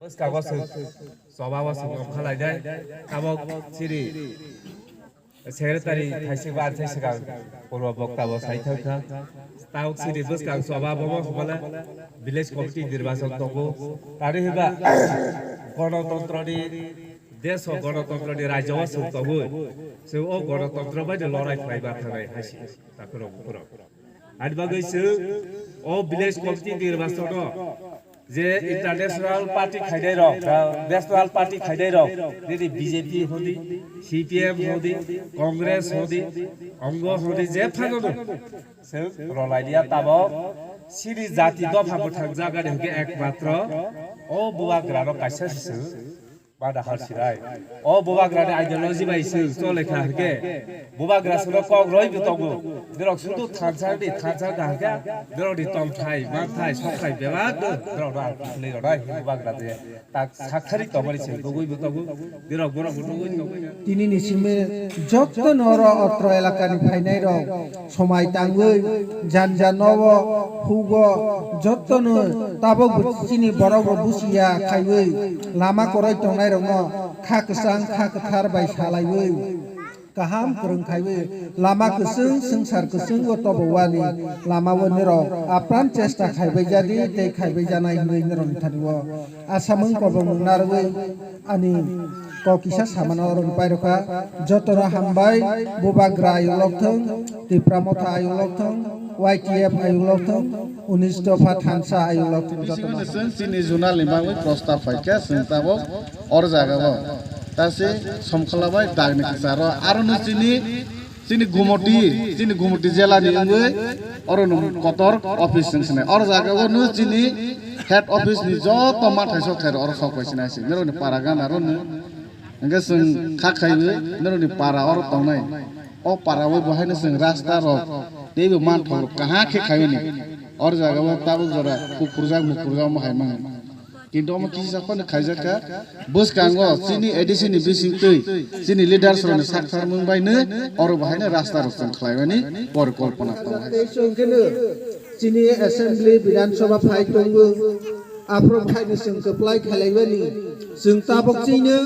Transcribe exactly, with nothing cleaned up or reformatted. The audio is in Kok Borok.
Bwskango chwng choba o chwng wng kha lai nai. Tabok chini secretary thaisik ba arthai swkang purbo bokta bo sai thang kha. Tabok chini bwskang choba bo wng kha le village committee nirbachon tongo. Tari hiba gonotontro ni desh o gonotontro ni rajyo o chwng tongwi chwng o gonotontro bai no lorai khlai ma thangnai hai se takhurok bukhurok. Ani bagwi chwng o village committee nirbachono je international party khainai rok, national party khainai rok, nini B J P hodi, C P M hodi, Congress hodi, ongo hodi, je phano no chwng rwlai liya tabok chini jati dopha bwthang jaga ni hwnkhe ekmatro o bubagra rok kaisa se chwng. Bada hal sirai. O bubagrani ideology bai chwng chole kha hwnkhe bubagra sino kok roi bo tongo. Norok sudu thansa di thansa kha hwnkhe norokni tongthai, manthai, sokthai bebak no norokno ang kiphilwi rwnai hwnkhe bubagra je tak sakthari tongmani se nugui bo tongo. Norok borok bo nugui tongo. Tini ni simi jotto noro otro elakani phainai rok somai tangwi janja nobo hugo jottono tabok bo chini borok bo busiya khaiwi lama kwrwi tongnairokno kha kwchang kha kwthar bai salaiwi kaham kwrwng khaiwi lama kwchwng swngchar kwchwngo tobowani lamao norok apran chesta khaibai jadi tei khaibai janai hwnwi norokni thani o asamung kobong narwi ani kok kisa samano oro pairokha. Jotono hambai, bubagra ayuk lokthwng, Tipra Motha ayuk lokthwng, Y T F ayuk lokthwng, unis dopha thansa ayuk lokthwng jotono. Chini zonal ni bagwi prostab phaikha chwng tabok or jagao. Tase somkhala bai dagni kwcharo aro no chini Chini Gumoti, chini Gumoti jela ni wngwi oro no kotor office chwng sinai. Oro jaga o no chini head office ni joto mathai sok thai oro sok bai sinai se. Norok ni para gana ro no. Hwnkhe chwng kha khaiwi norok ni para oro tongnai. O para o bo haino chwng rasta rok teibo manthok rok kaham khe khaiwi ni. Oro jaga o tabuk jora kuphurjak muphurjak omo hai mano. Kintu omo kisa phano khaijak kha, bwskango chini A D C ni bisingtwi chini leaders rokni sak tharmung bai no oro bo haino rasta rok chwng khlaimani porikolpona tongo hai. Tei chwng kheno chini assembly Bidhan Sabha phai tongo, aphuru phaino chwng kwplai khailaimani chwng tabok chino.